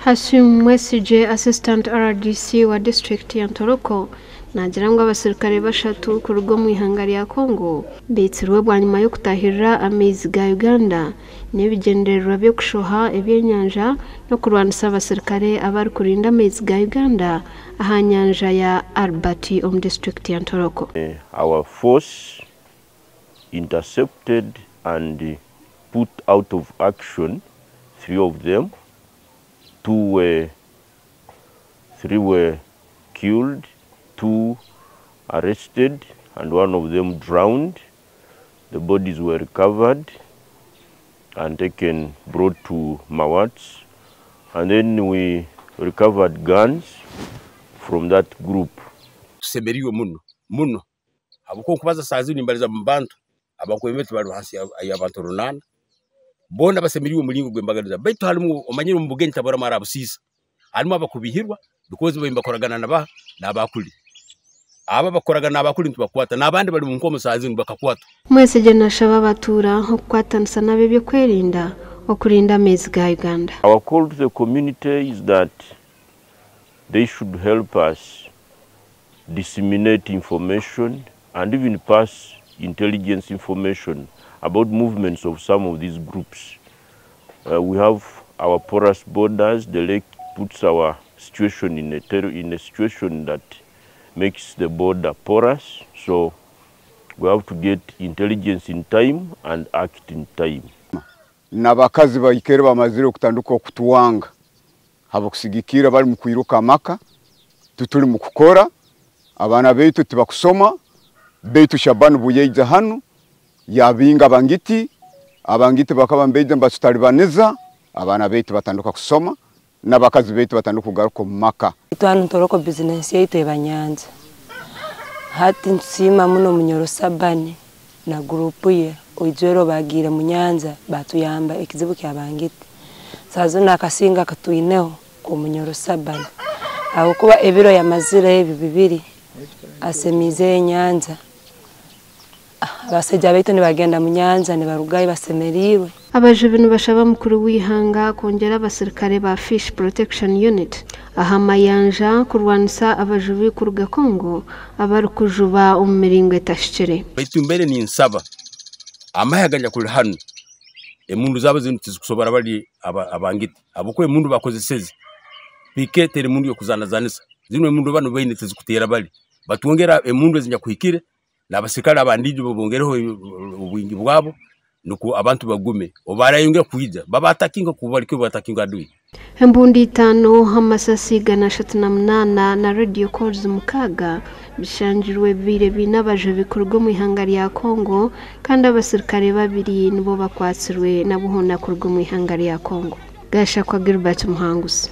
Hashim Mwesigye, Assistant RDC wa disiturikiti ya Ntoroko naagira ngu abasirikare bashatu kuruga omu ihanga rya Congo baitsirwe bwanyima y'okutahirira amaizi ga Uganda n'ebigyendererwa by'okushoha ebyenyanja n'okurwanisa abasirikare abarikurinda amaizi ga Uganda aha nyanja ya Albert omu disiturikiti ya Ntoroko. Our force intercepted and put out of action 3 of them, 3 were killed, 2 arrested, and 1 of them drowned. The bodies were recovered and brought to Mawats, and then we recovered guns from that group. Tusemeriwe muno muno habwokuba nkubaza saa zinu nimbaliza mu bantu abakwembe bali hansi y'abantu 8 boona basemeriwe omulingo gw'embaganiza, baitu harimu omanyire omu bugenyi taburamu arabusiisa, harimu abakubihirwa because bo bakoragana naba n'abakuli aba bakoragana n'abakuli nitubakwata n'abandi bali mu nkomo saa zinu bakakwatwa. Mwesigye nashaba abatuura okukwatanisa n'ab'ebyokwerinda okurinda amaizi ga Uganda. Our call to the community is that they should help us disseminate information and even pass intelligence information about movements of some of these groups. We have our porous borders. The lake puts our situation in a situation that makes the border porous. So we have to get intelligence in time and act in time. N'abakazi baikere bamazire okutanduka okutuwanga habakusigikira bali mukwiruka amaka, tutuli mukukora, abaana baitu tibakusoma, baitu Shabani buyeiza hanu yabinga abangiti bakaba mbeija mbatutalibaniza, abaana baitu batanduka kusoma n'abakazi baitu batanduka kugaruka mu maka. Twanu Ntoroko business yaitu ebanyanza. Hati ntusima muno Munyoro Sabani na group ye oijwero bagira munyanza batuyamba ekizibu kya bangiti. Sazo nakasinga katuineho ku Munyoro Sabani. Aho kuba ebiro yamazire ebi bibiri asemize enyanza. Abasajja baitu nibagenda munyanza nibarugayo basemerirwe. Abajubi nibashaba mukuru w'ihanga kongera abasirikare ba Fish Protection Unit aha mayanja kurwanisa abajubi kuruga Congo abarikujuba omu miringo etashikire. Baitu mbere ninsaba amahe ganja kuli hano emundu zabo zinu tizikusobora bali abangiti abukwe emundu bakozeseze pikete emundu yokuzanazanisa zino emundu bano baine tizikutera bali batwongera emundu ezinya kuhikire n'abasirikare abandije bobongereho obwingi bwabo nuko abantu bagume obarayongera kuija babatakinga kubaliko batakinga adui. Embundi 5 amasasi 38 na radio calls 6 bishanjirwe bibire binabaje bikorwa mu ihanga rya Congo kandi abasirikare babiri nibo bakwatsirwe nabuhona kurwa mu ihanga rya Congo. Gashakwa Gilbert Muhanguzi.